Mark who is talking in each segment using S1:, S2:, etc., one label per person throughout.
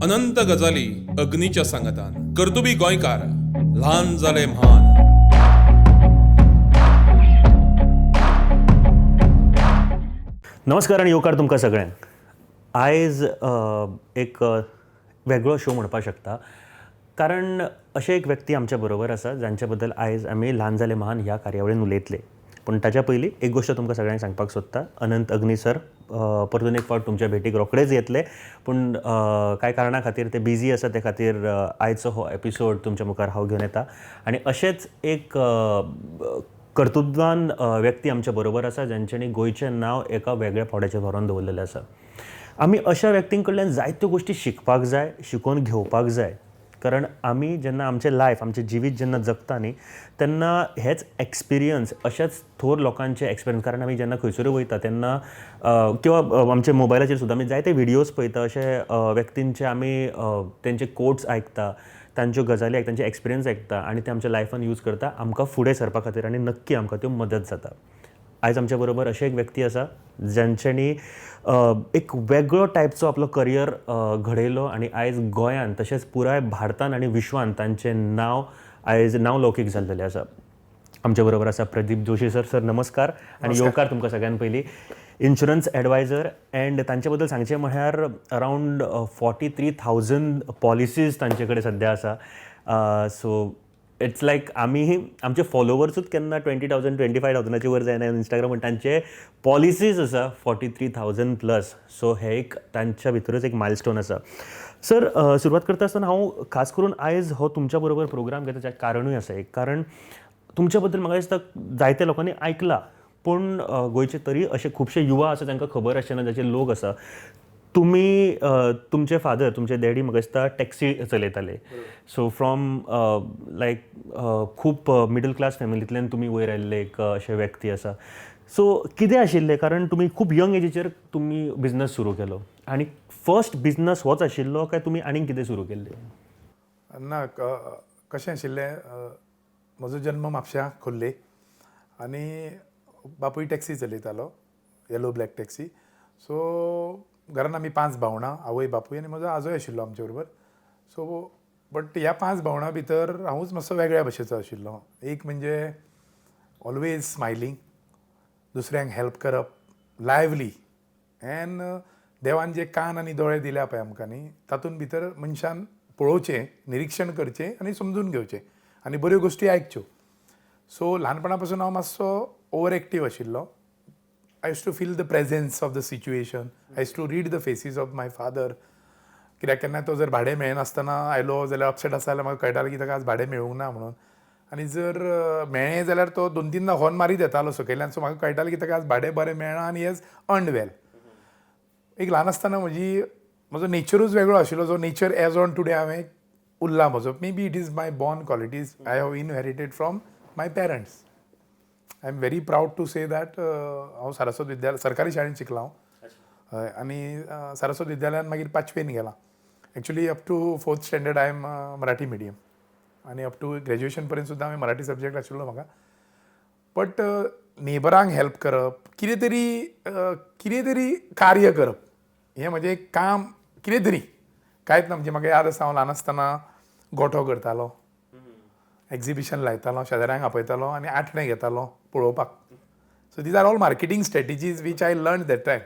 S1: अनंत गजाली अग्नीच्या सांगातान. कर्तुबी गोंयकार, ल्हान जाले म्हान.
S2: नमस्कार आनी येवकार तुमकां सगळ्यांक. आयज एक वेगळो शो म्हणपाक शकता, कारण अशे एक व्यक्ती आमच्या बरोबर आसा जांच्या बद्दल आयज आमी ल्हान जाले महान ह्या कार्यावळीन उलयतले. पूण ताच्या पयलीं एक गोश्ट तुमकां सगळ्यांक सांगपाक सोदता. अनंत अग्नी सर परतून एक फावट तुमच्या भेटीक रोखडेच येतले, पूण कांय कारणा खातीर ते बिजी आसा. ते खातीर आयचो हो एपिसोड तुमच्या मुखार हांव घेवन येता. आनी अशेंच एक कर्तृत्वान व्यक्ती आमच्या बरोबर आसा, जांच्यांनी गोंयचें नांव एका वेगळ्या पावंड्याचेर व्हरोन दवरलेलें आसा. आमी अशा व्यक्तीं कडल्यान जायत्यो गोश्टी शिकपाक जाय, शिकोवन घेवपाक जाय, कारण आमी जेन्ना आमचें लायफ, आमचें जिवीत जेन्ना जगता न्ही, तेन्ना हेच एक्सपिरियन्स, अशेच थोर लोकांचे एक्सपिरियन्स, कारण आमी जेन्ना खंयसरूय वयता तेन्ना किंवा आमच्या मोबायलाचेर सुद्दां आमी जायते व्हिडियोज पळयता, अशे व्यक्तींचे आमी तेंचे कोट्स आयकता, तांच्यो गजाली आयकता, तांचे एक्सपिरियन्स आयकता आनी ते आमच्या लायफान यूज करता आमकां फुडें सरपा खातीर आनी नक्की आमकां त्यो मदत जाता. आयज आमच्या बरोबर अशें एक व्यक्ती आसा जांच्यांनी एक वेगळो टायपचो आपलो करियर घडयलो आनी आयज गोंयान तशेंच पुराय भारतान आनी विश्वान तांचें नांव आयज नांव लौकीक जाल्लेलें आसा. आमच्या बरोबर आसा प्रदीप जोशी सर. सर, नमस्कार आनी येवकार तुमकां सगळ्यान पयलीं. इन्शुरन्स एडवायजर अँड तांचे बद्दल सांगचें म्हळ्यार अरावंड 43,000 पॉलिसीज तांचे कडेन सद्या आसा. सो it's लायक आमी आमचे फॉलोवर्सूच केन्ना 20,000, 25,000ाचे वयर जायना इंस्टाग्राम, पण तांचे पॉलिसीज आसा 43,000 प्लस. सो हे एक तांच्या भितरूच एक मायलस्टोन आसा. सर, सुरवात करता आसतना हांव खास करून आयज हो तुमच्या बरोबर प्रोग्राम घेता ताचें कारणूय आसा एक. कारण तुमच्या बद्दल म्हाका दिसता जायत्या लोकांनी आयकलां, पूण गोंयचे तरी अशे खुबशे युवा आसा तांकां खबर आसचे ना, जाचे लोक आसा. तुमी तुमचे फादर, तुमचे डॅडी म्हाका दिसता टॅक्सी चलयताले. सो फ्रॉम लायक खूब मिडल क्लास फॅमिलींतल्यान तुमी वयर आयिल्ले एक अशे व्यक्ती आसा. सो कितें आशिल्लें, कारण तुमी खूब यंग एजीचेर तुमी बिजनस सुरू केलो आनी फर्स्ट बिजनस होच आशिल्लो काय तुमी आनीक कितें सुरू केल्लें?
S3: ना, कशें आशिल्लें, म्हजो जन्म म्हापश्यां खोर्ले आनी बापूय टॅक्सी चलयतालो, येलो ब्लॅक टॅक्सी. सो घरान आमी पांच भावणां, आवय बापूय आनी म्हजो आजोय आशिल्लो आमचे बरोबर. सो बट ह्या पांच भावणां भितर हांवूच मातसो वेगळ्या भशेचो आशिल्लो. एक म्हणजे ऑलवेज स्मायलींग, दुसऱ्यांक हेल्प करप, लायवली, एन्ड देवान जे कान आनी दोळे दिल्या पळय आमकां न्ही, तातूंत भितर मनशान पळोवचें, निरिक्षण करचें आनी समजून घेवचें आनी बऱ्यो गोश्टी आयकच्यो. सो ल्हानपणा पासून हांव मातसो ओवर एक्टीव आशिल्लो. I used to feel the presence of the situation. I used to read the faces of my father. कित्याक केन्ना तो जर भाडें मेळनासतना आयलो जाल्यार, अपसेट आसा जाल्यार म्हाका कळटालें की ताका आज भाडें मेळूंक ना म्हणून. आनी जर मेळ्ळें जाल्यार तो दोन तिनदां हॉर्न मारीत येतालो सकयल्यान. सो म्हाका कळटालें की ताका आज भाडें बरें मेळ्ळां आनी हॅज अर्न्ड वेल. एक ल्हान आसतना म्हजो नेचरूच वेगळो आशिल्लो, जो नेचर एज ऑन टुडे हांवें उरला म्हजो. Maybe it is my born qualities I have inherited from my parents. I am very proud to say that हांव सारस्वत विद्यालय, सरकारी शाळेंत शिकला हांव. हय, आनी सारस्वत विद्यालयान मागीर पांचवेन गेला. Actually, up to fourth standard I am Marathi medium आनी अप टू ग्रॅज्युएशन पर्यंत सुद्दां हांवें मराठी सब्जॅक्ट आशिल्लो म्हाका. बट नेबरांक हेल्प करप, कितें तरी कार्य करप, हें म्हजें एक काम. कितें तरी कांयच ना, म्हणजे म्हाका याद आसा, हांव ल्हान आसतना गोठो करतालो, एक्झिबिशन लायतालो, शेजाऱ्यांक आपयतालो आनी आठणे घेतालो पळोवपाक. So these are all marketing strategies which I learn that time.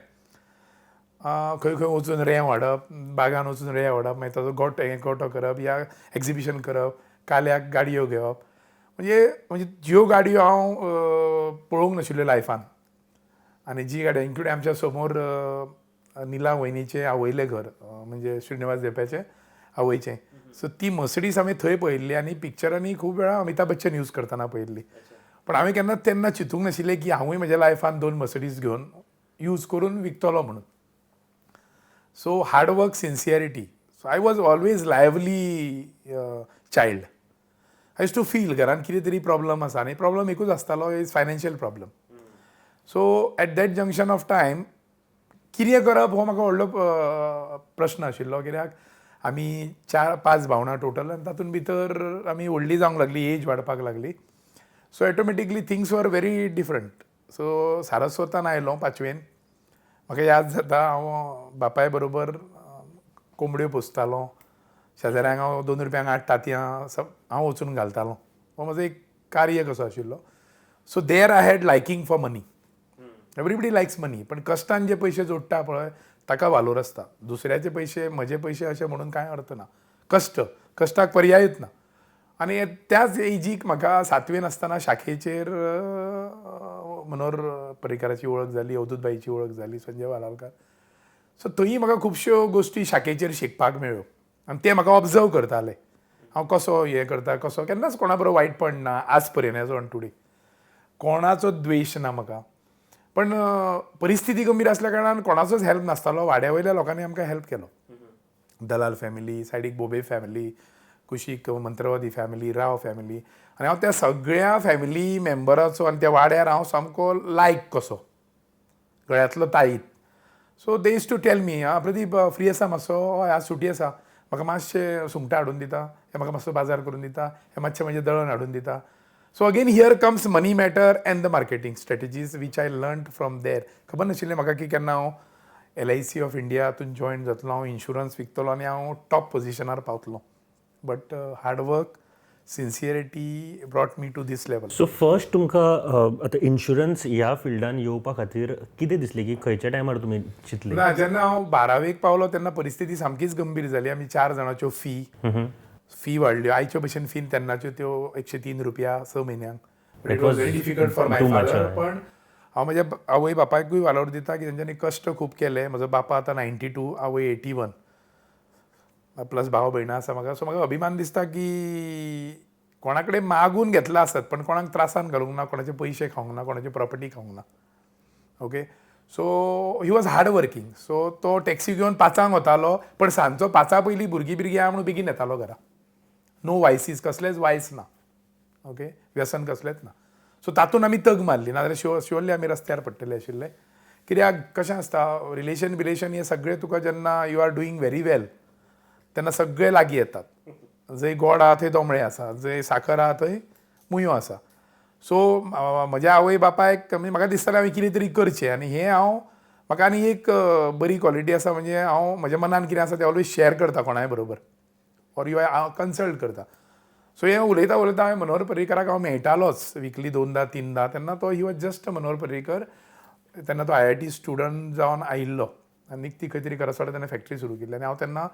S3: खंय खंय वचून रेंव हाडप, बागान वचून रेंव हाडप, मागीर ताजो गोटो, हें गोठो करप या एक्झिबिशन करप, काल्याक गाडयो घेवप. म्हणजे ज्यो गाडयो हांव पळोवंक नाशिल्ल्यो लायफान आनी जी गाडी, इन्क्लूड आमच्या समोर निला वयनीचें आवयलें घर, म्हणजे श्रीनिवास धेंप्याचें आवयचें, सो ती मर्सिडीज आमी थंय पळयल्ली आनी पिक्चरांनी खूब वेळा अमिताभ बच्चन यूज करतना पळयल्ली. पण हांवें केन्ना तेन्ना चिंतूंक नाशिल्लें की हांवूय म्हज्या लायफान दोन मर्सिडीज घेवन यूज करून विकतलो म्हणून. So hard work, sincerity. So I was always lively child. I used to feel घरान कितें तरी प्रॉब्लम आसा आनी प्रॉब्लम एकूच आसतालो, is financial problem. So at that junction of time कितें करप हो म्हाका व्हडलो प्रश्न आशिल्लो, कित्याक आमी चार पांच भावणां टोटल आनी तातूंत भितर आमी व्हडली जावंक लागली, एज वाडपाक लागली. So automatically things were very different. So सारस्वतान आयलो पांचवेन. म्हाका याद जाता, हांव बापाय बरोबर कोंबड्यो पोसतालो. शेजाऱ्यांक हांव 2 रुपयांक 8 तांतयां हांव वचून घालतालो. हो म्हजो एक कार्य कसो आशिल्लो. So there I had liking for money. Everybody likes money, पण कश्टान जे पयशे जोडटा पळय ताका वालोर आसता. दुसऱ्याचे पयशे म्हजे पयशे अशें म्हणून कांय अर्थ ना. कश्ट, कश्टाक पर्यायूच ना. आनी त्याच एजीक म्हाका सातवेन आसतना शाखेचेर मनोहर पर्रीकाराची वळख जाली, अवधूतभाईची वळख जाली, संजय वालावलकार. सो थंय म्हाका खुबश्यो गोश्टी शाखेचेर शिकपाक मेळ्ळ्यो आनी ते म्हाका ऑब्जर्व करताले, हांव कसो हें करता, कसो. केन्नाच कोणा बरोबर वायटपण ना आज पर्यंत, एज ऑन टुडे कोणाचो द्वेश ना म्हाका. पण परिस्थिती गंभीर आसल्या कारणान कोणाचोच हेल्प नासतालो. वाड्या वयल्या लोकांनी आमकां हेल्प केलो. दलाल फॅमिली, सायडीक बोबे फॅमिली, कुशीक मंत्रवादी फॅमिली, राव फॅमिली. आनी हांव त्या सगळ्या फॅमिली मेंबराचो आनी त्या वाड्यार हांव सामको लायक कसो, गळ्यांतलो ताईत. So they used to tell me, "आं प्रदीप, फ्री आसा मातसो? हय, आज सुटी आसा. म्हाका मातशें सुंगटां हाडून दिता? हे म्हाका मातसो बाजार करून दिता? हे मातशें म्हजें दळण हाडून दिता?" So again here comes money matter and the marketing strategies which I learn from there. खबर नाशिल्लें म्हाका की केन्ना हांव एलआयसी ऑफ इंडिया हातून जॉयन जातलो, हांव इन्शुरन्स विकतलो आनी हांव टॉप पोजिशनार पावतलो. But hard work, sincerity brought me to this level.
S2: So first तुमकां आतां इन्शुरन्स ह्या फिल्डान येवपा खातीर कितें दिसलें की खंयच्या टायमार तुमी चिंतलें?
S3: ना, जेन्ना हांव बारावेक पावलो तेन्ना परिस्थिती सामकीच गंभीर जाली. आमी चार जाणाच्यो फी फी वाडल्यो. आयच्यो भशेन फी, तेन्नाच्यो त्यो 103 रुपया 6 म्हयन्यांक. It was very difficult for my
S2: too much,
S3: father. पण हांव म्हज्या आवय बापायकूय वालोर दिता की तेंच्यांनी कश्ट खूब केले. म्हजो बापा आतां 92, आवय 81, प्लस भाव भयणां आसा म्हाका. सो म्हाका अभिमान दिसता की कोणा कडेन मागून घेतला आसत पण कोणाक त्रासान घालूंक ना, कोणाचे पयशे खावंक ना, कोणाची प्रॉपर्टी खावंक ना. Okay, so he was hard working. So तो टॅक्सी घेवन 5 वतालो, पण सांजचो 5 पयलीं भुरगीं बिरगीं आहा म्हणून बेगीन येतालो घरा. नो वायसीस, कसलेच वायस ना, ओके, व्यसन कसलेंच ना. सो तातूंत आमी तग मारली, नाजाल्यार शुअरली आमी रस्त्यार पडटले आशिल्ले. कित्याक कशें आसता, रिलेशन बिलेशन हे सगळें तुका जेन्ना you are doing very well तेन्ना सगळे लागीं येतात. जंय गोड आहा थंय दोमळे आसा, जंय साखर आहा थंय मुयो आसा. सो म्हज्या आवय बापायक म्हणजे म्हाका दिसतालें हांवें कितें तरी करचें. आनी हें हांव म्हाका आनी एक बरी क्वॉलिटी आसा, म्हणजे हांव म्हज्या मनान कितें आसा तें ऑलवेज शेअर करता कोणाय बरोबर ऑर you हांव कन्सल्ट करता. सो हें उलयता उलयता हांवें मनोहर पर्रीकाराक हांव मेळटालोच विकली दोनदा तिनदा. तेन्ना तो he was just Manohar Parrikar. तेन्ना तो आयआयटी स्टुडंट जावन आयिल्लो आनी निकती खंय तरी करासवाडा तेन्ना फॅक्टरी सुरू केल्ली आनी हांव तेन्ना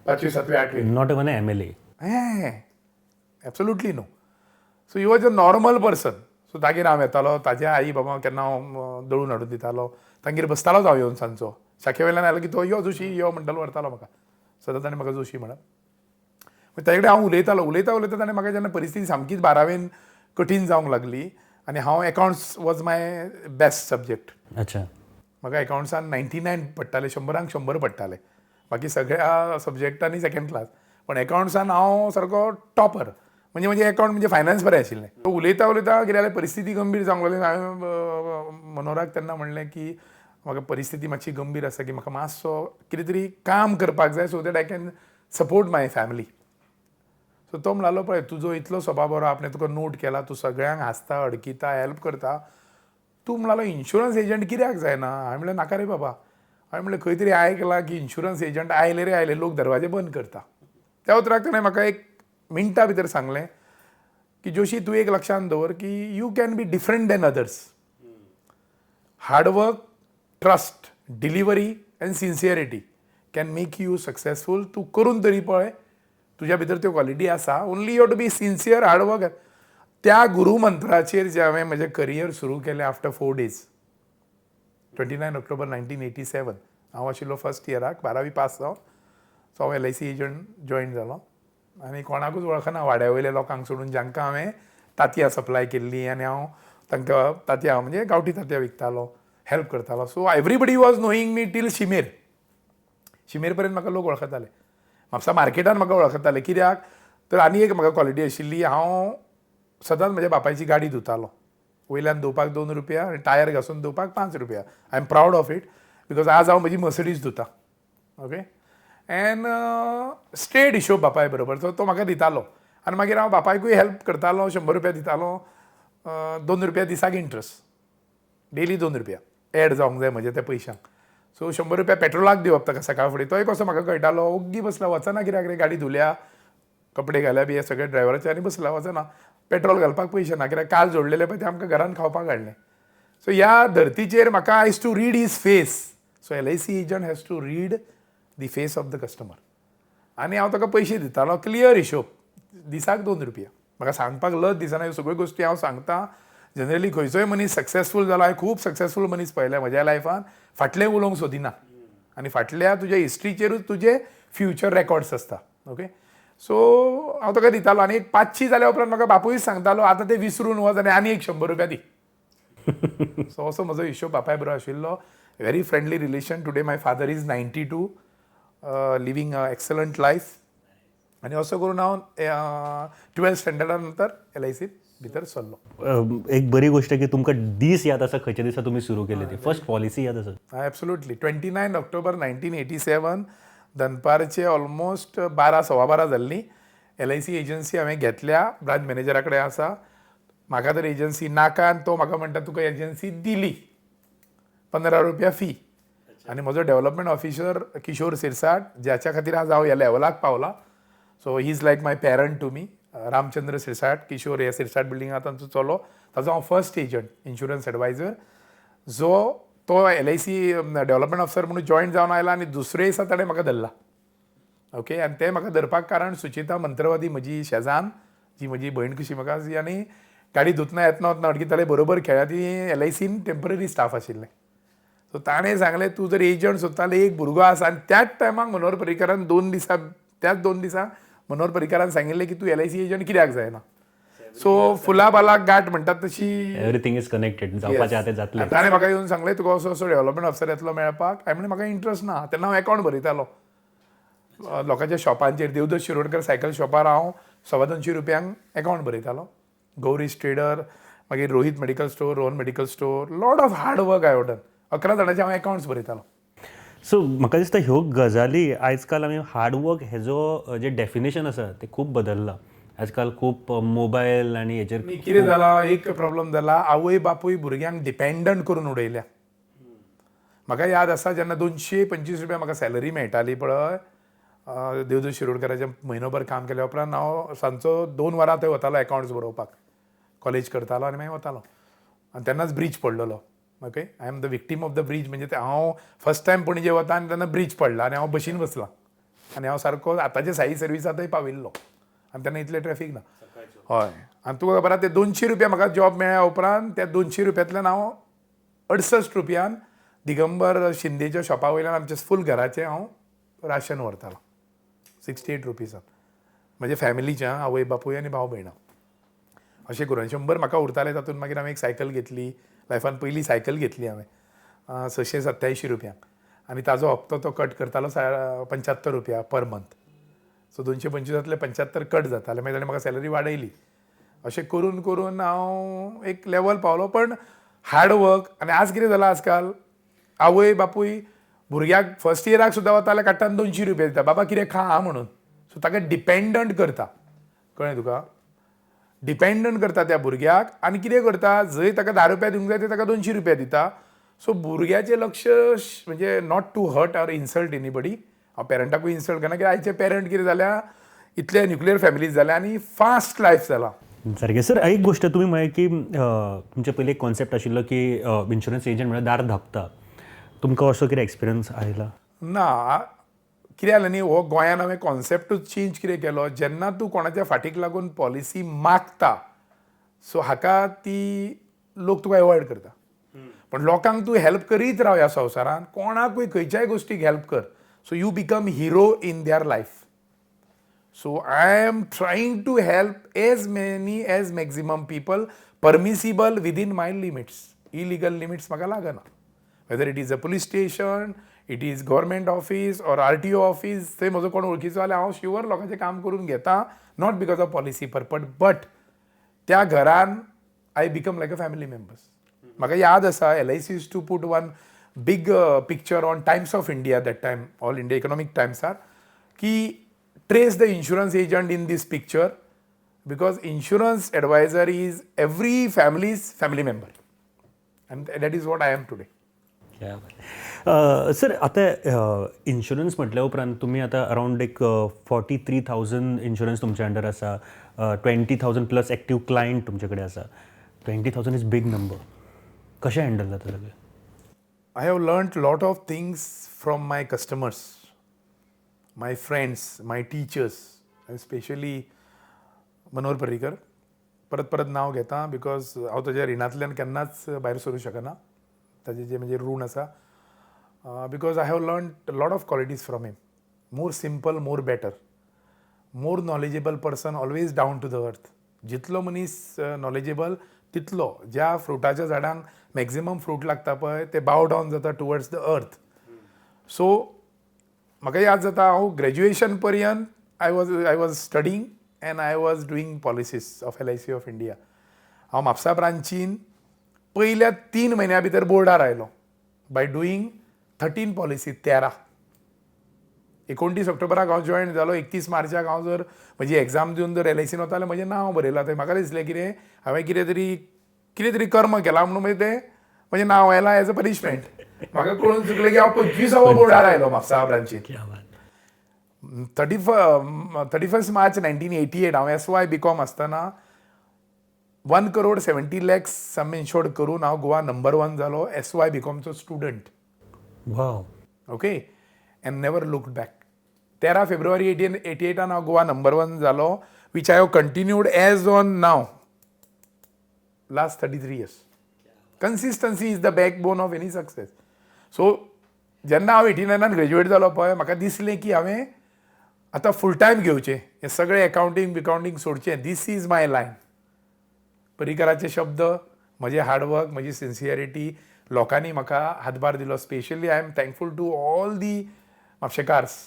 S3: पांचवी, सातवी, आठवी.
S2: Not even MLA.
S3: हें, absolutely no. So he was a normal person. So तागेर हांव येतालो, ताजे आई बाबा केन्ना हांव दळून हाडून दितालो, तांगेर बसतालोच हांव येवन. सांजचो शाखे वयल्यान आयलो की तो "यो जोशी, यो" म्हणटालो, व्हरतालो म्हाका सदांच. ताणें म्हाका जोशी म्हणप. मागीर ताजे कडेन हांव उलयतालो. उलयता उलयता ताणें म्हाका जेन्ना परिस्थिती सामकीच बारावेन कठीण जावंक लागली आनी हांव accounts was my best subject. म्हाका एकावंट्सान 99 पडटाले, 100 100 पडटाले. बाकी सगळ्या सब्जेक्टांनी सेकंड क्लास, पण एकावंट्सान हांव सारको टॉपर. म्हणजे म्हणजे एकावंट म्हणजे फायनान्स बरें आशिल्लें. उलयता उलयता कितें जालें, परिस्थिती गंभीर जावंक लागली. हांवें मनोहराक तेन्ना म्हणलें की म्हाका परिस्थिती मातशी गंभीर आसा, की म्हाका मातसो कितें तरी काम करपाक जाय so that I can support my family. So तो म्हणालो, "पळय, तुजो इतलो स्वभाव बरो, आपणें तुका नोट केला, तूं सगळ्यांक हांसता, अडकिता, हेल्प करता. तूं," म्हणालो, "इन्शुरन्स एजंट कित्याक जायना?" हांवें म्हणलें, "नाका रे बाबा." हांवें म्हणलें, "खंय तरी आयकलां की इन्शुरन्स एजंट आयले रे आयले, लोक दरवाजे बंद करता." त्या उतराक ताणें म्हाका एक मिनटा भितर सांगलें की "जोशी, तूं एक लक्षांत दवर की you can be different than others. Hard work, trust, delivery and sincerity can make you successful. तूं करून तरी पळय, तुज्या भितर त्यो क्वॉलिटी आसा. Only you to be sincere, hard work." त्या गुरुमंत्राचेर जे हांवें म्हजें करियर सुरू केलें after 4 days, 29 October 1987, हांव आशिल्लो फर्स्ट इयराक, बारावी पास जावन. सो हांव एलआयसी एजंट जॉयन जालो आनी कोणाकूच वळखना वाड्या वयल्या लोकांक सोडून, जांकां हांवें तांतयां सप्लाय केल्ली आनी हांव तांकां तांतयां म्हणजे गांवठी तांतयां विकतालो, हेल्प करतालो. So everybody was knowing me till शिमेर. शिमेर पर्यंत म्हाका लोक वळखताले. म्हापसा मार्केटान म्हाका वळखताले. कित्याक तर आनी एक म्हाका क्वॉलिटी आशिल्ली, हांव सदांच म्हज्या बापायची गाडी धुतालो. वयल्यान धुवपाक 2 रुपया आनी टायर घासून धुवपाक 5 रुपया. I am proud of it because आज हांव म्हजी मर्सिडीज धुता. ओके, एंड स्ट्रेट हिशोब बापाय बरोबर. सो तो म्हाका दितालो आनी मागीर हांव बापायकूय हेल्प करतालो, 100 रुपया दितालो, 2 रुपया दिसाक इंट्रस्ट, डेली 2 रुपया एड जावंक जाय म्हज्या त्या पयशांक. सो 100 रुपया पेट्रोलाक दिवप ताका सकाळ फुडें. तोय कसो म्हाका कळटालो, ओग्गी बसला, वचना कित्याक रे, गाडी धुल्या, कपडे घाल्या बी हे सगळे ड्रायव्हराचे आनी बसला, वचना. पेट्रोल घालपाक पयशे ना, कित्याक काल जोडलेले पळय ते आमकां घरान खावपाक हाडले. सो ह्या धर्तीचेर म्हाका I used to read his face. So LIC agent has to read the face of the customer. आनी हांव ताका पयशे दितालो, क्लियर हिशोब, दिसाक 2 रुपया. म्हाका सांगपाक लज दिसना, ह्यो सगळ्यो गोश्टी हांव सांगता. जनरली खंयचोय मनीस सक्सेसफूल जाला, हांवें खूब सक्सेसफूल मनीस पळयल्या म्हज्या लायफान, फाटलें उलोवंक सोदिना. आनी फाटल्या तुज्या हिस्ट्रीचेरूच तुजे फ्युचर रेकॉर्ड्स आसता. ओके, सो हांव ताका दितालो आनी एक 500 जाल्या उपरांत म्हाका बापूय सांगतालो, आतां ते विसरून वच आनी आनी एक 100 रुपया दी. सो असो म्हजो हिशोब बापाय बरोबर आशिल्लो. Very friendly relation. Today my father is 92, living a excellent life. आनी असो करून हांव ट्वेल्थ स्टँडर्डा नंतर एलआयसीत भितर सरलो.
S2: एक बरी गोष्ट की तुमकां दीस याद आसा, खंयच्या दिसा तुमी सुरू केली ती फर्स्ट पॉलिसी याद आसा?
S3: Absolutely. 29 October 1987, दनपारचे ऑलमोस्ट 12, 12:15 जाल्लीं. एलआयसी एजन्सी हांवें घेतल्या, ब्रांच मॅनेजरा कडेन आसा. म्हाका तर एजन्सी नाका आनी तो म्हाका म्हणटा, तुका एजन्सी दिली, 15 रुपया फी. आनी म्हजो डेव्हलपमेंट ऑफिसर किशोर सिरसाट, ज्याच्या खातीर आज हांव ह्या लेवलाक पावला, so he is like my parent to me. Ramchandra Sirsat, Kishore हे सिरसाट बिल्डिंगात तांचो चलो, ताजो हांव फर्स्ट एजंट, इन्शुरन्स एडवायजर. जो तो एलआयसी डेव्हलपमेंट ऑफिसर म्हणून जॉईन जावन आयला आनी दुसरे दिसा ताणें म्हाका धरला. ओके, आनी ते म्हाका धरपाक कारण सुचिता मंत्रवादी, म्हजी शेजान, जी म्हजी भयण कशी म्हाका ती, आनी गाडी धुतना येतना वतना अडकी ताणें बरोबर खेळ्ळा. ती एलआयसीन टेंपररी स्टाफ आशिल्लें. सो ताणें सांगलें, तूं जर एजंट सोदता जाल्यार एक भुरगो आसा. आनी त्याच टायमाक मनोहर पर्रीकारान 2 दिसां, त्याच 2 दिसांक मनोहर पर्रीकारान सांगिल्लें की तूं एलआयसी एजंट कित्याक जायना? सो फुला बालाक गांठ म्हणटात तशी.
S2: Everything is connected. जावपाचें आतां जातलें.
S3: आनी ताणें म्हाका येवन सांगलें, तुका असो असो डेव्हलपमेंट ऑफिसर येतलो मेळपाक. हांवें म्हणलें, म्हाका इंट्रस्ट ना. तेन्ना हांव एकावंट बरयतालो लोकांच्या शॉपांचेर. देवदत्त शिरोडकर सायकल शॉपार हांव 225 रुपयांक एकावंट बरयतालो. गौरीश ट्रेडर, मागीर Rohit medical store, Rohan medical store. Lot of hard work I done. 11 जाणांचे हांव एकावंट्स बरयतालो.
S2: सो म्हाका दिसता ह्यो गजाली आयजकाल आमी हार्डवर्क हेजो जे डेफिनेशन आसा ते खूब बदल्लां. आजकाल खूब मोबायल आनी हेजेर.
S3: आनी कितें जाला, एक प्रॉब्लम जाला, आवय बापूय भुरग्यांक डिपेंडंट करून उडयल्या. म्हाका याद आसा, जेन्ना 225 रुपया म्हाका सॅलरी मेळटाली पळय, देवदूत शिरोडकराचें म्हयनोभर काम केल्या उपरांत, हांव सांजचो 2 वरां थंय वतालो एकावंट्स बरोवपाक. कॉलेज करतालो आनी मागीर वतालो. आनी तेन्नाच ब्रीज पडलेलो. Okay, I am the victim of the bridge. म्हणजे ते हांव फर्स्ट टायम पणजे वता आनी तेन्ना ब्रीज पडला आनी हांव बशीन बसलां आनी हांव सारको आतांच्या साई सर्विसांतय पाविल्लो आनी तेन्ना इतलें ट्रॅफीक ना. हय, आनी तुका खबर आहा, ते 200 रुपया म्हाका जॉब मेळ्ळ्या उपरांत त्या 200 रुपयांतल्यान हांव 68 रुपयान दिगंबर शिंदेच्या शॉपा वयल्यान आमच्या फूल घराचें हांव राशन व्हरतालो. 68 रुपीजान म्हज्या फॅमिलीच्या, आवय बापूय आनी भाव भयणां, अशें करून 100 म्हाका उरताले. तातूंत मागीर हांवें एक सायकल घेतली. लायफान पयली सायकल घेतली हांवें 687 रुपयांक आनी ताजो हप्तो तो कट करतालो 75 रुपया पर मंथ. सो 225तांतले 75 कट जाताले. मागीर ताणें म्हाका सॅलरी वाडयली. अशें करून करून हांव एक लेवल पावलो, पण हार्ड वर्क. आनी आज कितें जालां, आजकाल आवय बापूय भुरग्याक फर्स्ट इयराक सुद्दां वता जाल्यार काडटा 200 रुपया दिता, बाबा कितें खा म्हणून. सो ताका डिपेंडंट करता, कळ्ळें तुका? डिपेंडंट करता त्या भुरग्याक. आनी कितें करता, जंय ताका 10 रुपया दिवंक जाय ते ताका 200 रुपया दिता. सो भुरग्याचें लक्ष म्हणजे, not to hurt or insult anybody, हांव पेरंटाकूय इन्सल्ट करना, कित्याक आयचे पेरंट कितें जाल्या, इतले न्युक्लियर फॅमिलीज जाल्या आनी फास्ट लायफ जाला.
S2: सारकें सर. एक गोश्ट तुमी म्हळें की तुमचे पयलीं एक कॉन्सेप्ट आशिल्लो की इन्शुरन्स एजंट म्हळ्यार दार धांपता. तुमकां असो कितें एक्सपिरियन्स आयला?
S3: ना, कितें जालें न्ही, हो गोंयान हांवें कॉन्सेप्टूच चेंज कितें केलो, जेन्ना तूं कोणाच्या फाटीक लागून पॉलिसी मागता, सो हाका ती लोक तुका एवॉयड करता. पण लोकांक तूं हेल्प करीत राव. ह्या संवसारान कोणाकूय खंयच्याय गोश्टीक हेल्प कर, so you become hero in their life. So I am trying to help as many as maximum people permissible within my limits. Illegal limits म्हाका लागना. Whether it is a police station, it is government office or RTO office, थंय म्हजो कोण वळखीचो जाल्यार हांव sure लोकांचें काम करून घेता, not because of policy purpose, but त्या घरान I become like a family members. म्हाका याद आसा, LIC used to put one big picture on Times of India that time, all India economic टायम्सार, की trace the insurance agent in this picture, because insurance advisor is every family's family member, and that is what I am today.
S2: Sir, आतां insurance म्हटल्या उपरांत तुमी आतां around एक 43,000 insurance तुमच्या under आसा, 20,000 plus active client तुमचे कडेन आसा. 20,000 is big number. कशें हँडल जाता सगळें?
S3: I have learnt lot of things from my customers, my friends, my teachers, and especially Manohar Parrikar. परत परत नांव घेता because हांव ताज्या रिणांतल्यान केन्नाच भायर सरूंक शकना, ताजें जें म्हणजे ऋण आसा, because I have learn lot of qualities from him. More simple, more better, more knowledgeable person, always down to the earth. जितलो मनीस नॉलेजेबल तितलो, ज्या फ्रुटाच्या झाडांक मॅक्झिमम फ्रूट लागता पळय, ते बाव डावन जाता टुवर्ड्स the earth. सो म्हाका याद जाता, हांव ग्रॅज्युएशन पर्यंत I was studying and I was doing policies of LIC of India. हांव म्हापसा ब्रांचीन पयल्या 3 म्हयन्या भितर बोर्डार आयलो बाय डुईंग 13 पॉलिसी. 13, 29 ऑक्टोबराक हांव जॉयन जालो. 31 मार्चाक हांव जर म्हजी एग्जाम दिवन जर एलआयसीन वताले, म्हजें नांव बरयलां थंय. म्हाका दिसलें कितें हांवें कितें तरी कर्म केलां म्हणून मागीर तें म्हजें नांव आयलां एज अ पनिशमेंट. म्हाका कळून चुकलें की हांव 25वो बोर्डार आयलो म्हापसा ब्रांचीन. 31 March 1988 हांव एस वाय बी कॉम आसतना 1 crore 70 lakhs sum insured करून हांव गोवा नंबर वन जालो, एस वाय बी कॉमचो student. Okay, and never look back. 13 February 1888 एटान हांव गोवा नंबर वन जालो, which I have continued as on now, last 33 years. Consistency is the backbone of any success. So जेन्ना हांव 89 नान ग्रॅज्युएट जालो पळय, म्हाका दिसलें की हांवें आतां फूल टायम घेवचें, हें सगळें एकावंटींग बिकावंटींग सोडचें. This is my line. पर्रीकराचे शब्द, म्हजें हार्डवर्क, म्हजी सिन्सियरिटी, लोकांनी म्हाका हातभार दिलो. Specially I am thankful to all the म्हापशेकार्स,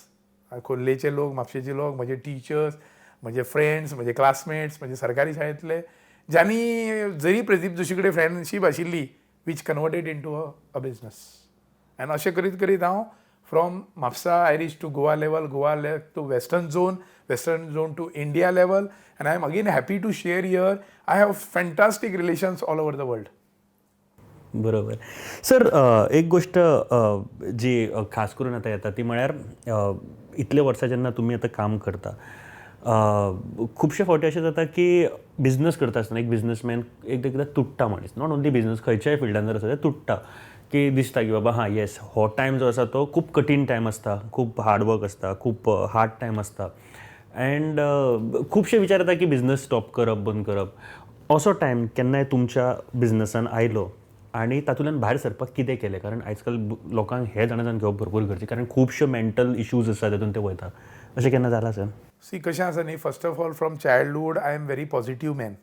S3: खोर्लेचे लोक, म्हापशेचे लोक, म्हजे टिचर्स, म्हजे फ्रेंड्स, म्हजे क्लासमेट्स, म्हजे सरकारी शाळेंतले, ज्यांनी जरी प्रदीप जोशी कडेन फ्रेंडशीप आशिल्ली, which converted into a business. And अशें करीत करीत हांव from Mapusa I reach to Goa level, Goa level to western zone, western zone to India level, and I am again happy to share here, I have fantastic relations all over the world.
S2: बरोबर sir. एक गोश्ट जी खास करून आतां येता ती म्हळ्यार इतले वर्सां जेन्ना तुमी आतां काम करता, खुबशे फावटी अशें जाता की बिजनस करता आसतना एक बिजनसमॅन एकदां एकदां तुट्टा मनीस. Not only business, खंयच्याय फिल्डान जर आसा जाल्यार तुट्टा की दिसता की बाबा हां येस, हो टायम जो आसा तो खूब कठीण टायम आसता, खूब हार्ड वर्क आसता, खूब हार्ड टायम आसता अँड खुबशे विचार येता की बिजनस स्टॉप करप, बंद करप. असो टायम केन्नाय तुमच्या बिजनसान आयलो आनी तातूंतल्यान भायर सरपाक कितें केलें? कारण आयज काल लोकांक हें जाणा जावन घेवप भरपूर गरजेचें, कारण खुबश्यो मेंटल इश्यूज आसा, तातूंत ते वयता. अशें केन्ना जालां सर?
S3: सी, कशें आसा न्ही, first of all, from childhood I am very positive man.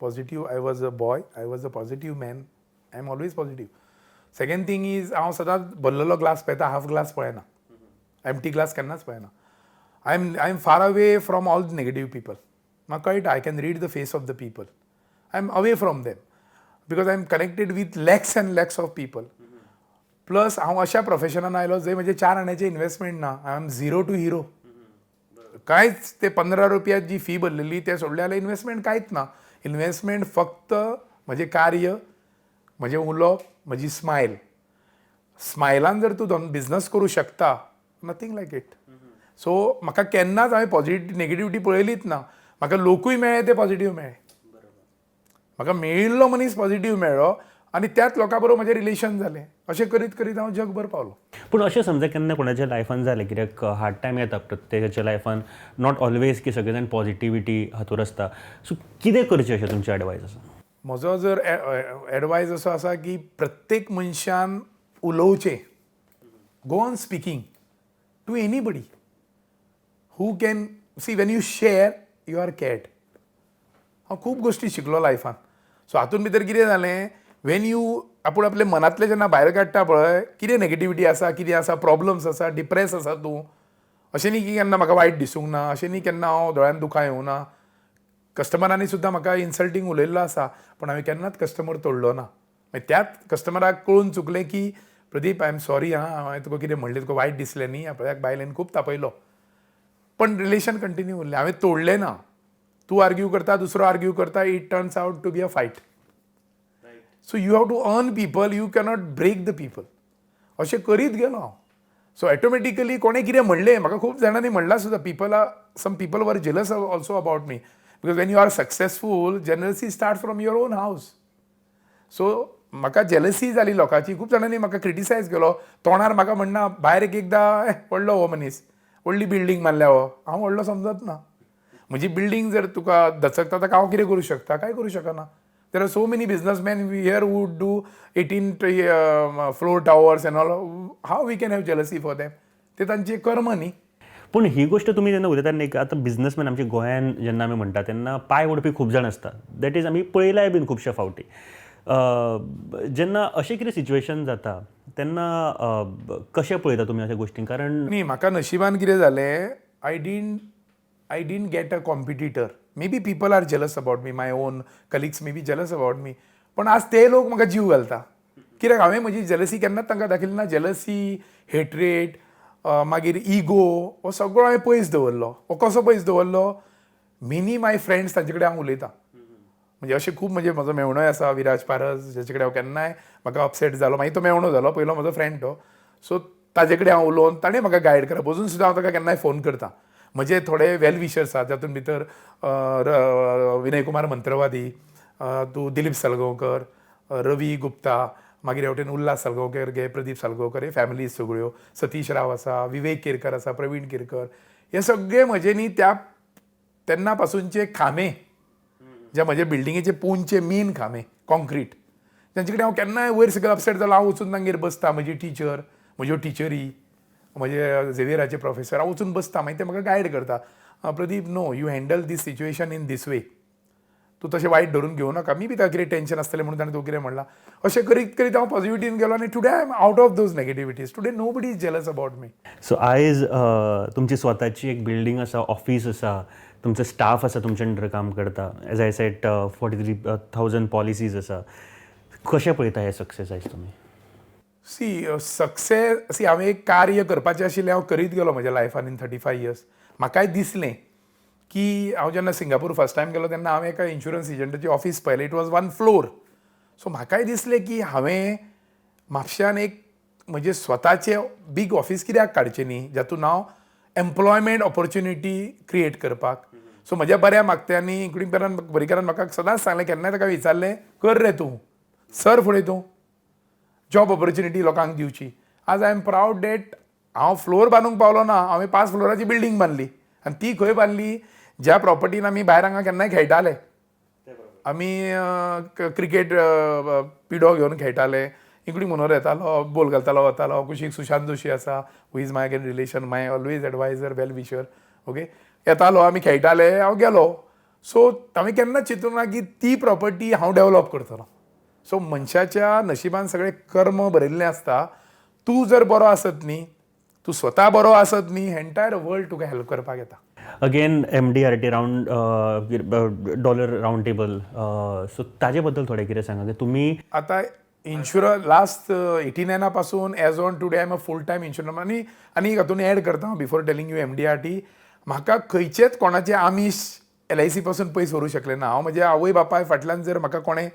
S3: Positive, I was a boy, I was a positive man. I am always positive. Second thing is, हांव सदांच भरलेलो ग्लास पळयता, हाफ ग्लास पळयना, empty glass केन्नाच पळयना. I am far away from all negative people. म्हाका कळटा, I can read the face of the people. I am away from them because I am connected with lakhs and lakhs of people. Plus हांव अशा प्रोफेशनान आयलो जंय म्हजें चार आण्याचें investment ना. I am zero to hero. कांयच, ते 15 रुपया जी फी भरलेली ते सोडले जाल्यार इन्वेस्टमेंट कांयच ना. इन्वेस्टमेंट फक्त म्हजें कार्य, म्हजें उलोवप, म्हजी स्मायल. स्मायलान जर तूं बिजनस करूं शकता, नथींग लायक it. सो म्हाका केन्नाच हांवें पॉझिटिव्ह, नेगेटिविटी पळयलीच ना. म्हाका लोकूय मेळ्ळे ते पॉझिटिव्ह मेळ्ळे. म्हाका मेळिल्लो मनीस पॉझिटिव्ह मेळ्ळो आनी त्याच लोकां बरोबर म्हजें रिलेशन जालें. अशें करीत करीत हांव जगभर पावलो.
S2: पूण अशें समजा केन्ना कोणाच्या लायफान जालें, कित्याक हार्ड टायम येता प्रत्येकाच्या लायफान, not always की सगळे जाण पॉझिटिविटी हातूर आसता, सो कितें करचें अशें तुमचें एडवायस आसा?
S3: म्हजो जर एडवायज असो आसा की प्रत्येक मनशान उलोवचें. Go on speaking to anybody who can see. When you share, you are cared. हांव खूब गोश्टी शिकलो लायफान. सो हातून भितर कितें जालें, when you आपूण आपले मनांतलें जेन्ना भायर काडटा पळय, कितें नेगेटिविटी आसा, कितें आसा, प्रॉब्लम्स आसा, डिप्रेस आसा तूं, अशें न्ही की केन्ना म्हाका वायट दिसूंक ना, अशें न्ही केन्ना हांव दोळ्यान दुखां येवंक ना. कस्टमरांनी सुद्दां म्हाका इन्सल्टींग उलयल्लो आसा, पूण हांवें केन्नाच कस्टमर तोडलो ना. मागीर त्याच कस्टमराक कळून चुकलें की प्रदीप, I am sorry आं, हांवें तुका कितें म्हणलें, तुका वायट दिसलें न्ही, आपल्याक बायलेन खूब तापयलो. पण रिलेशन कंटिन्यू उरलें. हांवें तोडलें ना. तूं आर्ग्यू करता, दुसरो आर्ग्यू करता, it turns out to be a fight. So you have to earn people, you cannot break the people. अशें करीत गेलो हांव. सो ऑटोमॅटिकली कोणें कितें म्हणलें म्हाका, खूब जाणांनी म्हणलां सुद्दां, people are some people were jealous also about me, because when you are successful, jealousy start from your own house. So म्हाका जेलसी जाली लोकांची. खूब जाणांनी म्हाका क्रिटिसायज केलो तोंडार म्हाका म्हणना, भायर एक एकदां, "ए, व्हडलो हो मनीस, व्हडली बिल्डींग बांदल्या हो." हांव व्हडलो समजत ना. म्हजी बिल्डींग जर तुका दचकता, ताका हांव कितें करूं शकता? कांय करूं शकना. There are so many businessmen here who do 18 floor towers and all. How we can have jealousy for them? ते तांचे कर्म न्ही.
S2: पूण ही गोश्ट तुमी जेन्ना उलयता न्ही, आतां बिजनसमॅन आमच्या गोंयान जेन्ना आमी म्हणटा तेन्ना पांय ओडपी खूब जाण आसता. That is, आमी पळयलाय बीन खुबशे फावटी. जेन्ना अशें कितें सिच्युएशन जाता तेन्ना कशें पळयता तुमी अशा गोश्टींक? कारण
S3: न्ही, म्हाका नशिबान कितें जालें, I didn't get a competitor. Maybe people are jealous about me, my own colleagues may be jealous about me, पण आज ते लोक म्हाका जीव घालता, कित्याक हांवें म्हजी जेलसी केन्नाच तांकां दाखयली ना. जेलसी, हेट्रेट, मागीर इगो, हो सगळो हांवें पयस दवरलो. हो कसो पयस दवरलो? मेनी my friends, तांचे कडेन हांव उलयतां. म्हणजे अशें खूब, म्हणजे म्हजो मेवणोय आसा विराज पारस, जाचे कडेन हांव केन्नाय म्हाका अपसेट जालो, मागीर तो मेवणो जालो, पयलो म्हजो फ्रेंड तो. सो ताजे कडेन हांव उलोवन ताणें म्हाका गायड करप. अजून सुद्दां हांव ताका केन्नाय फोन करता. म्हजे थोडे वेल विशर्स आसात, जातून भितर विनय कुमार मंत्रवादी, तूं दिलीप सालगांवकर, रवी गुप्ता, मागीर हेवटेन उल्हास सालगांवकर गे, प्रदीप सालगांवकर, हे फॅमिलीज सगळ्यो, सतीश राव आसा, विवेक केरकर आसा, प्रवीण केरकर, हे सगळे म्हजे न्ही त्या तेन्ना पासूनचे खांबे, जे म्हजे बिल्डिंगेचे पोंदचे मेन खांबे कॉन्क्रीट, तांचे कडेन हांव केन्नाय वयर सकयल अपसेट जालो, हांव वचून तांगेर बसता. म्हजी टिचर, म्हज्यो टिचरी, म्हजे झेवियराचे प्रोफेसर, हांव वचून बसता. मागीर ते म्हाका गायड करता, "Pradeep, no, you handle this situation in this way. तूं तशें वायट धरून घेवं नाका." मे बी ताका कितें टेंशन आसतलें म्हणून ताणें तूं कितें म्हणलां. अशें करीत करीत हांव पॉझिटिव्हिटीन गेलो आनी today I am out of those negativities. Today nobody is jealous about me.
S2: So आयज तुमची स्वताची एक बिल्डींग आसा, ऑफीस आसा, तुमचो स्टाफ आसा, तुमच्या अंडर काम करता. As I said, 43,000 policies आसा. कशें पळयता हें सक्सेस आयज तुमी?
S3: सी, सक्सेस, सी, हांवें एक कार्य करपाचें आशिल्लें, हांव करीत गेलो म्हज्या लायफान इन 35 इयर्स. म्हाकाय दिसलें की हांव जेन्ना सिंगापूर फर्स्ट टायम गेलो तेन्ना हांवें एका इन्शुरन्स एजंटाची ऑफीस पळयलें. It was one floor. So म्हाकाय दिसलें की हांवें म्हापश्यान एक म्हजें स्वताचें बीग ऑफीस कित्याक काडचें न्ही, जातून हांव एम्प्लॉयमेंट ऑपॉर्च्युनिटी क्रिएट करपाक. सो म्हज्या बऱ्या मागत्यांनी, इन्क्लुडींग पेरान पर्रीकारान, म्हाका सदांच सांगलें, केन्नाय ताका विचारलें, "कर रे तूं, सर फुडें तूं, जॉब ऑपॉर्च्युनिटी लोकांक दिवची." आज I am proud that हांव फ्लोर बांदूंक पावलो ना, हांवें पांच फ्लोराची बिल्डींग बांदली. आनी ती खंय बांदली? ज्या प्रॉपर्टीन आमी भायर हांगा केन्नाय खेळटाले. आमी क्रिकेट पिडो घेवन खेळटाले. इन्क्लुडींग मनोहर येतालो, बोल घालतालो, वतालो. कुशीक सुशांत जोशी आसा, who is my again relation, my always adviser, well wisher, okay. येतालो, आमी खेळटाले, हांव गेलो. सो हांवें केन्नाच चिंतूंक ना की ती प्रॉपर्टी हांव डेवलप करतलो. सो मनशाच्या नशिबान सगळें कर्म बरयल्लें आसता. तूं जर बरो आसत न्ही, तूं स्वता बरो आसत न्ही, एंटायर वर्ल्ड तुका हेल्प करपाक येता.
S2: Again, MDRT round dollar round table, so ताजे बद्दल थोडें कितें सांगा की तुमी
S3: आतां इन्शुरन्स लास्ट 89 पासून as on today I am a full time insurance. आनी हातून एड करता, before telling you MDRT, म्हाका खंयचेच कोणाचें आमीश एलआयसी पासून पयस व्हरूंक शकलें ना. हांव म्हज्या आवय बापाय फाटल्यान जर म्हाका कोणें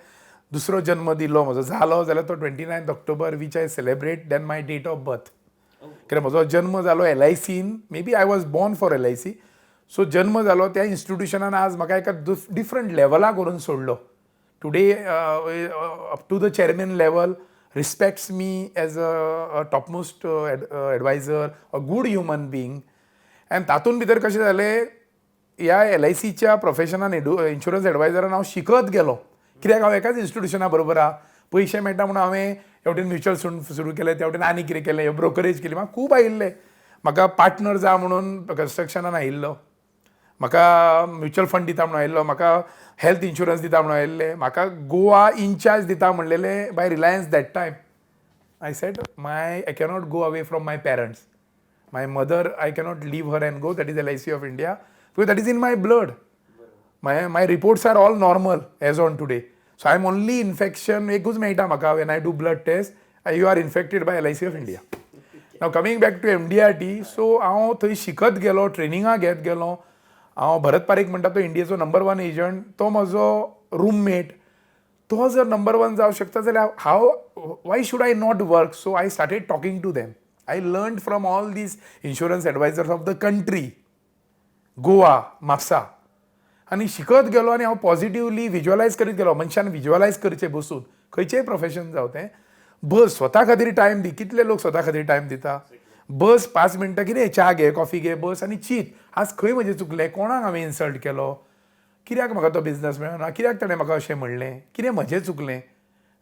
S3: दुसरो जन्म दिलो म्हजो जालो जाल्यार तो 29 October, which I celebrate than my date of birth, कित्याक म्हजो जन्म जालो एलआयसीन. Maybe I was born for LIC. So जन्म जालो त्या इन्स्टिट्युशनान आज म्हाका एका डिफरंट लेवलाक व्हरून सोडलो. Today up to the chairman level respects me as a topmost advisor, a good human being. And तातूंत भितर कशें जालें, ह्या एलआयसीच्या प्रोफेशनान, इन्शुरन्स एडवायजरान हांव शिकत गेलो, कित्याक हांव एकाच इन्स्टिट्युशना बरोबर आहा. पयशे मेळटा म्हणून हांवें हेवटेन म्युच्युअल फंड सुरू केलें, तेवटेन आनी कितें केलें, ब्रोकरेज केली. म्हाका खूब आयिल्लें. म्हाका पार्टनर जा म्हणून कन्स्ट्रक्शनान आयिल्लो, म्हाका म्युच्युअल फंड दिता म्हणून आयिल्लो, म्हाका हेल्थ इन्शुरन्स दिता म्हणून आयिल्ले, म्हाका गोवा इनचार्ज दिता म्हणलेले by Reliance. That time I said my I cannot go away from my parents, my mother. I cannot leave her and go. That is LIC of India, because that is in my blood. My reports are all normal as on today. So I am only infection एकूच मेळटा म्हाका when I do blood test, "You are infected by LIC of India." Now coming back to MDRT, so हांव थंय शिकत गेलो, ट्रेनिंगां घेत गेलो. हांव भरत पारीक म्हणटा तो इंडियेचो नंबर वन एजंट, तो म्हजो रूममेट. तो जर नंबर वन जावं शकता जाल्यार how, why should I not work? So I started talking to them. I learn from all these insurance advisors of the country, Goa, Mapusa. आनी शिकत गेलो आनी हांव पॉझिटिवली विज्युअलायज करीत गेलो. मनशान विज्युअलायज करचें बसून, खंयचेय प्रोफेशन जावं तें. बस, स्वता खातीर टायम दी. कितले लोक स्वता खातीर टायम दिता? बस 5 मिनटां, कितें च्या घे, कॉफी घे, बस आनी चीत, आज खंय म्हजें चुकलें, कोणाक हांवें इन्सल्ट केलो, कित्याक म्हाका तो बिजनस मेळना, कित्याक ताणें म्हाका अशें म्हणलें, कितें म्हजें चुकलें.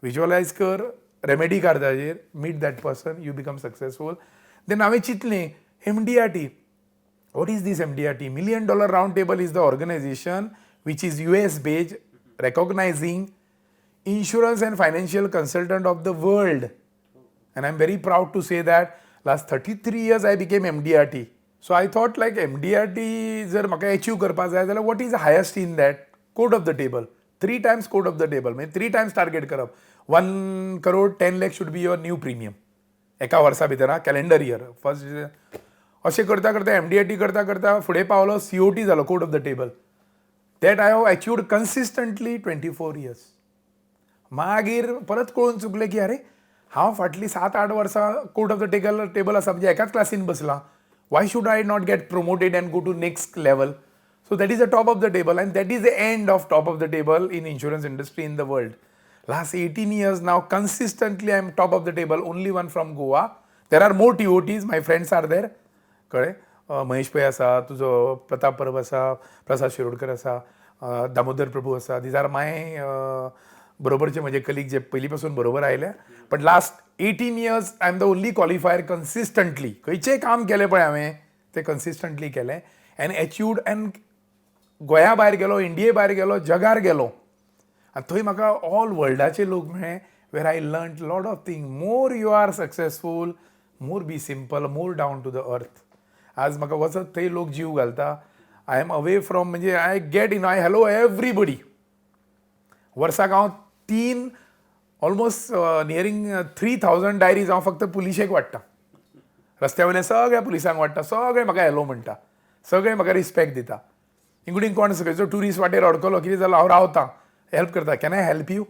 S3: विज्युअलायज कर, रेमेडी काड ताजेर, meet that person, you become successful. Then हांवें चिंतलें, MDRT. What is this MDRT? Million Dollar Round Table is the organization which is US based, recognizing insurance and financial consultant of the world. And I'm very proud to say that last 33 years I became MDRT. So I thought like MDRT जर म्हाका achieve करपा जाय जाल्यार what is highest in that? Court of the table. Three times court of the table म्हणजे three Times target करप. 1 crore 10 lakh should be your new premium एका वर्सा भितर, कॅलेंडर इयर फर्स्ट. अशें करता करता, एमडीआरटी करता करता फुडें पावलो, सीओटी जालो, court of the table. That I have achieved consistently 24 years. मागीर परत कळून चुकलें की अरे, हांव फाटलीं 7-8 वर्सां court of the table आसा, म्हणजे एकाच क्लासीन बसलां. Why should I not get promoted and go to next level? So that is the top of the table and that is the end of top of the table in insurance industry in the world. Last 18 years now, consistently I am top of the table, only one from Goa. There are more TOTs, my friends are there. कळ्ळें? महेश पै आसा, तुजो प्रताप परब आसा, प्रसाद शिरोडकर आसा, दामोदर प्रभू आसा. These are my बरोबरचे म्हजे colleague जे पयलीं पासून बरोबर आयले. But last 18 years I am the only qualifier consistently. खंयचेंय काम केलें पळय हांवें, तें कन्सिस्टंटली केलें एंड एचिव्ड एंड गोंया भायर गेलो, इंडिये भायर गेलो, जगार गेलो आनी थंय म्हाका ऑल वर्ल्डाचे लोक मेळ्ळे, where I learn lot of thing. More you are successful, more be simple, more down to the earth. आज म्हाका वचत थंय लोक जीव घालता. I am away from, म्हणजे I get in, I hello everybody. वर्साक हांव तीन, almost nearing 3,000 diaries हांव फक्त पुलिशेक वाडटा. रस्त्या वयल्या सगळ्या पुलिसांक वाडटा. सगळे म्हाका हॅलो म्हणटा, सगळे म्हाका रिस्पेक्ट दिता, इन्क्लुडींग कोण खंयचो ट्युरिस्ट वाटेर अडकलो, कितें जालो, हांव रावता, हेल्प करता. "Can I help you?"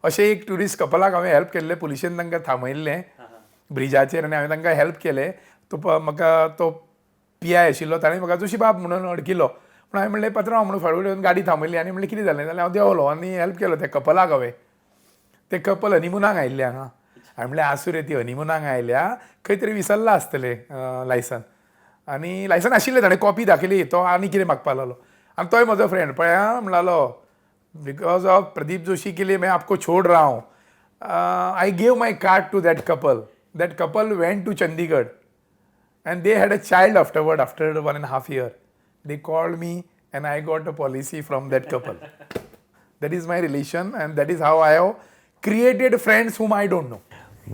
S3: अशें एक ट्युरिस्ट कपलाक हांवें हेल्प केल्लें. पुलिशेन तांकां थांबयल्लें ब्रिजाचेर आनी हांवें तांकां हेल्प केलें. तो म्हाका तो पीआय आशिल्लो, ताणें म्हाका जोशी बाब म्हणून अडकिलो. पूण हांवें म्हणलें, पात्रांव म्हणून फाडून येवन गाडी थांबयली आनी म्हणलें, कितें जालें? जाल्यार हांव देंवलो आनी हेल्प केलो त्या कपलाक हांवें. ते कपल हनिमुनाक आयिल्ले हांगा. हांवें म्हणलें, आसूं रे, ती हनिमुनाक आयल्या, खंय तरी विसरला आसतलें लायसन. आनी लायसन आशिल्लें, ताणें कॉपी दाखयली. तो आनी कितें मागपाक लागलो आनी तोय म्हजो फ्रेंड पळय आं म्हणलालो, "because of Pradeep Joshi K लिए मैं आपको छोड़ रहा हूँ." I gave my card to that couple. That couple went to Chandigarh and they had a child afterward. After 1.5 year they called me and I got a policy from that couple. That is my relation and that is how I have created friends whom I don't know.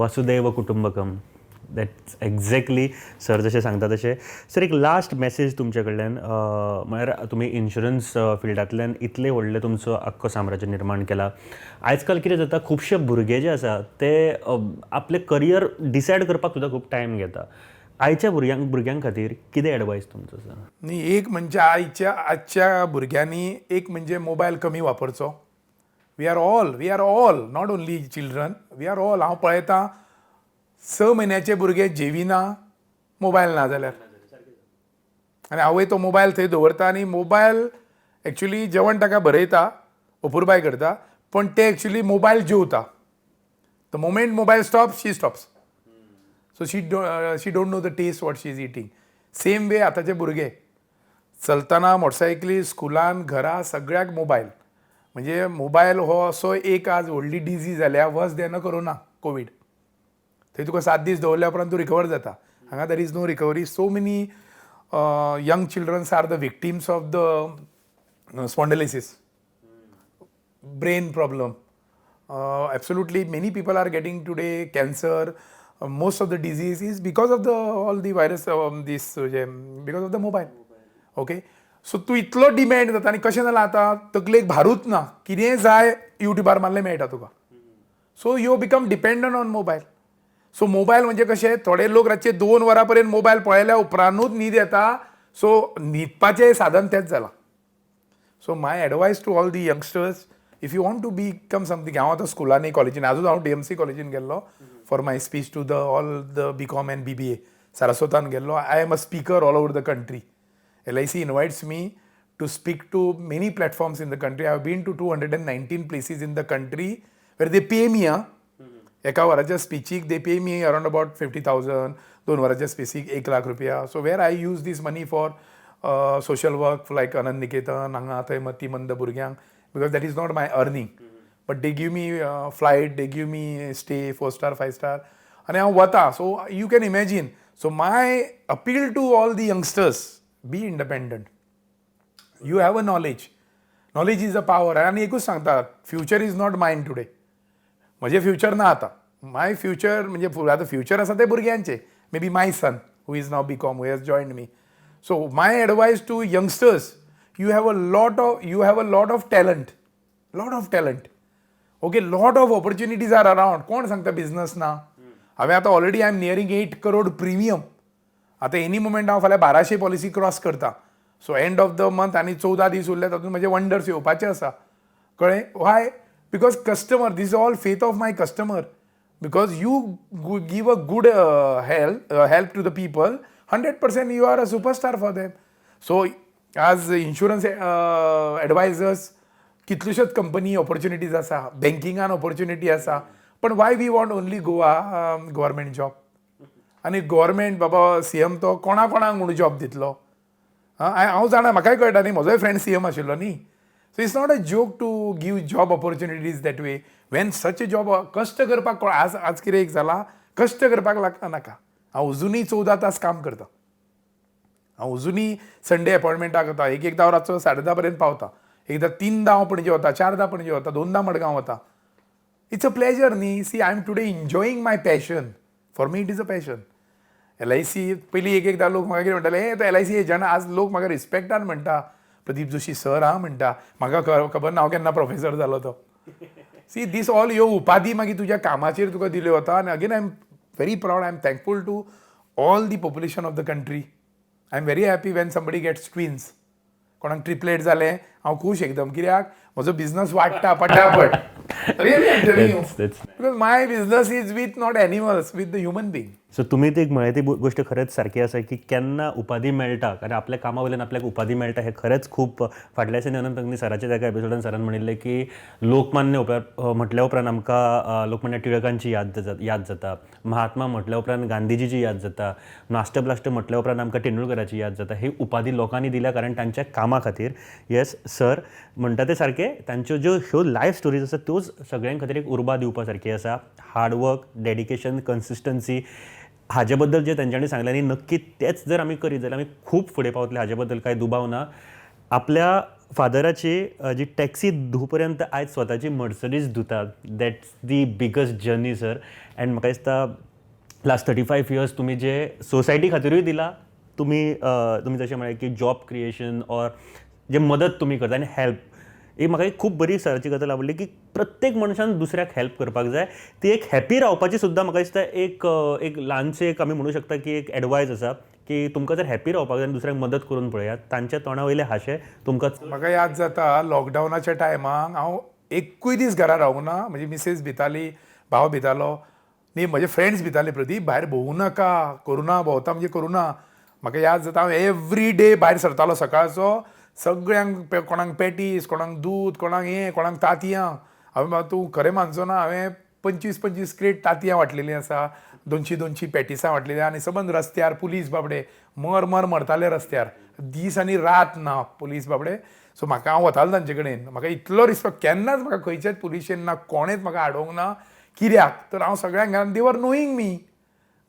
S2: Vasudev कुटुंबकम, that's exactly sir जशें सांगता तशें. Sir, एक last message तुमचे कडल्यान. म्हळ्यार तुमी insurance फिल्डांतल्यान इतलें व्हडलें तुमचो आख्खो साम्राज्य निर्माण केला. आयज काल कितें जाता, खुबशे भुरगे जे आसा ते आपलें करियर डिसायड करपाक सुद्दां खूब टायम घेता. आयच्या भुरग्यां खातीर कितें एडवायस तुमचो सर?
S3: न्ही, एक म्हणजे आयच्या आजच्या भुरग्यांनी एक म्हणजे मोबायल कमी वापरचो. We are all, not only children, we are all. हांव पळयतां, 6 म्हयन्याचे भुरगे जेविना मोबायल ना जाल्यार. आनी आवय तो मोबायल थंय दवरता आनी मोबायल एक्चुली जेवण ताका भरयता, अपुरबाय करता, पण ते एक्चुली मोबायल जेवता. The moment mobile stop, she stops. So she don't know the taste what she is eating. Same way आतांचे भुरगे चलतना, मोटरसायकली, स्कुलान, घरा, सगळ्याक मोबायल. म्हणजे मोबायल हो असो एक आज व्हडली डिजीज जाल्या, वर्स देन कोरोना, कोवीड. थंय तुका 7 दीस दवरल्या उपरांत तूं रिकवर जाता, हांगा there is no recovery. So many young childrens are the victims of the spondylosis, brain problem. Absolutely, many people are getting today cancer. Most of the disease is because of the all the virus, this because of the mobile. Okay. So तूं इतलो demand जाता आनी कशें जालां आतां, तकलेक भारूच ना. कितेंय जाय, युट्यूबार मारलें, मेळटा तुका. So you become dependent on mobile. So mobile म्हणजे कशें, थोडे लोक रातचे 2 वरां पर्यंत मोबायल पळयल्या उपरांतूच न्हीद येता. सो न्हिदपाचें साधन तेंच जालां. So my advice to all the youngsters, If you want to become something, हांव आतां स्कुलांनी, कॉलेजीन, आजूच हांव डीएमसी कॉलेजीन गेल्लो for my speech to the all the BCom and BBA. सारस्वतान गेल्लो. I am a speaker all over the country. LIC invites me to speak to many platforms in the country. I have been to 219 places in the country where they pay me. हा, एका वराच्या स्पिचीक they pay me around about 50,000, 2 वराच्या स्पिचीक 1 lakh रुपया. So where I use this money for social work like Anand Niketan, हांगा थंय मतीमंद भुरग्यांक, because that is not my earning, but they give me flight, they give me stay, four star, five star, आनी हांव वता. So you can imagine. So my appeal to all the youngsters, be independent. You have a knowledge. Knowledge is a power. आनी एकूच सांगता, future is not mine today. म्हजें future ना आतां. माय future म्हणजे आतां फ्युचर आसा तें भुरग्यांचें, maybe my son who is now BCom, who has joined me. So my advice to youngsters, you have a lot of talent, lot of talent, okay? Lot of opportunities are around. कोण सांगता business ना? हांवें आतां already I am nearing 8 crore premium. आतां any moment हांव फाल्यां 1200 policy cross करता. So end of the month आनी 14 दीस उरले, तातूंत म्हजे वंडर्स येवपाचे आसा. कळ्ळें? Why? Because customer, this all faith of my customer, because you give a good help to the people, 100% you are a superstar for them. So आज insurance एडवायजर्स कितल्योश्योच कंपनी ऑपॉर्च्युनिटीज आसा, बँकिंगान ऑपॉर्च्युनिटी आसा, पण why we want only Goa government job? आनी government बाबा CM तो कोणा कोणाक म्हूण जॉब दितलो? आं, हांव जाणा, म्हाकाय कळटा न्ही, म्हजोय फ्रेंड सीएम आशिल्लो न्ही. So it's not a joke to give job opportunities that way when such a job. कश्ट करपाक कोण आज कितें एक जाला, कश्ट करपाक लागता नाका. हांव अजुनूय 14 तास काम करता. हांव अजुनूय संडे अपॉयंटमेंटाक वता. एक एकदां हांव रातचो 10:30 पर्यंत पावता. एकदां तिनदां हांव पणजे वता, चारदां पणजे वता, दोनदां मडगांव वता. It's a pleasure न्ही. See, I am today enjoying my passion. For me it is a passion. LIC पयलीं एक एकदां लोक म्हाका कितें म्हणटाले, हे तो एलआयसी एजंट. आज लोक म्हाका रिस्पेक्टान म्हणटा, प्रदीप जोशी सर हा म्हणटा. म्हाका खबर ना हांव केन्ना प्रोफेसर जालो तो. सी, दीस ऑल ह्यो उपाधी मागीर तुज्या कामाचेर तुका दिल्यो वता. आनी again, I am very proud, I am thankful to all the population of the country. I am very happy when somebody gets twins. कोणाक ट्रिपलेट जालें, हांव खूश एकदम, कित्याक म्हजो बिझनस वाडटा पटापट. Really, I'm telling you. Because my business is with not animals, with the human being.
S2: So तुमी ती म्हळें ती गोश्ट खरेंच सारकी आसा की केन्ना उपाधी मेळटा, कारण आपल्या कामा वयल्यान आपल्याक उपाधी मेळटा हें खरेंच खूब. फाटल्या दिसांनी अनंत अग्नी सराच्या एका एपिसोडान सरान म्हणिल्लें की लोकमान्य उपरांत म्हटल्या उपरांत आमकां लोकमान्य टिळकांची याद जाता, महात्मा म्हटल्या उपरांत गांधीजीची याद जाता, मास्टर ब्लास्टर म्हटल्या उपरांत आमकां तेंडुलकराची याद जाता. ही उपाधी लोकांनी दिल्या कारण तांच्या कामा खातीर. येस सर म्हणटा ते सारकें, तांच्यो ज्यो ह्यो लायफ स्टोरीज आसा त्योच सगळ्यां खातीर एक उर्बा दिवपा सारकी आसा. Hard work, dedication, consistency हाजे बद्दल जे तेंच्यांनी सांगलें आनी नक्की तेच जर आमी करीत जाल्यार आमी खूब फुडें पावतले हाजे बद्दल कांय दुबाव ना. आपल्या फादराची जी टॅक्सी धुवपर्यंत आयज स्वताची मर्सडीज धुता, that's the biggest journey, sir. And म्हाका दिसता लास्ट 35 इयर्स तुमी जे सोसायटी खातीरूय दिला, तुमी जशें म्हळें की जॉब क्रिएशन ऑर जे मदत तुमी करता आनी हेल्प, एक म्हाका एक खूब बरी सराची गजाल आवडली की प्रत्येक मनशान दुसऱ्याक हेल्प करपाक जाय. ती एक हॅपी रावपाची सुद्दां म्हाका दिसता एक ल्हानशी एक आमी म्हणू शकता की एक एडवायज आसा की तुमकां जर हॅपी रावपाक जाय, दुसऱ्याक मदत करून पळयात, तांच्या तोंडा वयले हांशे तुमकां
S3: म्हाका याद जाता, लॉकडावनाच्या टायमाक हांव एकूय दीस घरा रावूंक ना. म्हजी मिसेस भिताली, भाव भितालो न्ही, म्हजे फ्रेंड्स भिताले, प्रदीप, भायर भोंवू नाका, करुना भोंवता म्हणजे करुना. म्हाका याद जाता, हांव एवरी डे भायर सरतालो सकाळचो, सगळ्यांक कोणाक पॅटीस, कोणाक दूद, कोणाक हें, कोणाक तांतयां. हांवें, तूं खरें मानचो ना, हांवें 25 25 क्रेट तांतयां वांटलेलीं आसा, 200 200 पॅटिसां वांटलेलीं. आनी सबंद रस्त्यार पुलीस बाबडे मर मर मरताले रस्त्यार, दीस आनी रात ना पुलीस बाबडे. सो म्हाका, हांव वतालो तांचे कडेन, म्हाका इतलो रिस्पेक्ट, केन्नाच म्हाका खंयच्याच पुलिशेन ना कोणेच म्हाका आडोवंक ना. कित्याक तर हांव सगळ्यांक घरान, they were knowing me,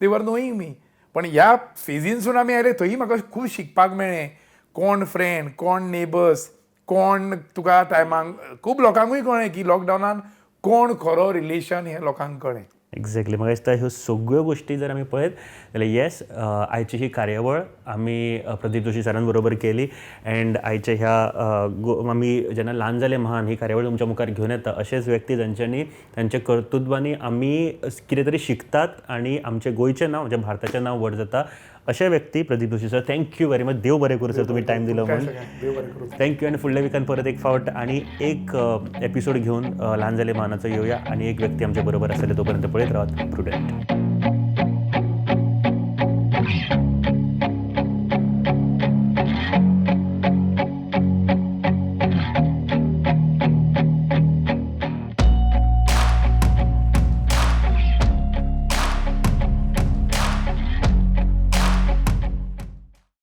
S3: they were knowing me. पण ह्या फेजीनसून आमी आयले, थंय म्हाका खूब शिकपाक मेळ्ळें, कोण फ्रेंड, कोण नेबर्स, कोण तुका टायमाक. खूब लोकांकूय कळ्ळें की लॉकडावनान कोण खरो रिलेशन हें लोकांक कळ्ळें.
S2: एक्झॅक्टली. म्हाका दिसता ह्यो सगळ्यो गोश्टी जर आमी पळयत जाल्यार येस, आयची ही कार्यावळ आमी प्रदीप जोशी सरां बरोबर केली. अँड आयच्या ह्या आमी जेन्ना ल्हान जाले महान ही कार्यावळ तुमच्या मुखार घेवन येता, अशेच व्यक्ती जांच्यांनी तांच्या कर्तृत्वांनी आमी कितें तरी शिकतात आनी आमचें गोंयचें नांव, आमच्या भारताचें नांव व्हड जाता. अशे व्यक्ती Pradeep Joshi sir, thank you very much. देव बरें करूं सर, तुमी टायम दिलो
S3: काय
S2: म्हणून.
S3: सगळ्यांक देव बरें करूं.
S2: Thank you. आनी फुडल्या विकान परत एक फावट आनी एक एपिसोड घेवन ल्हान जाले मानाचो येवया आनी एक व्यक्ती आमच्या बरोबर आसतले. तोपर्यंत पळयत रावात प्रुडंट.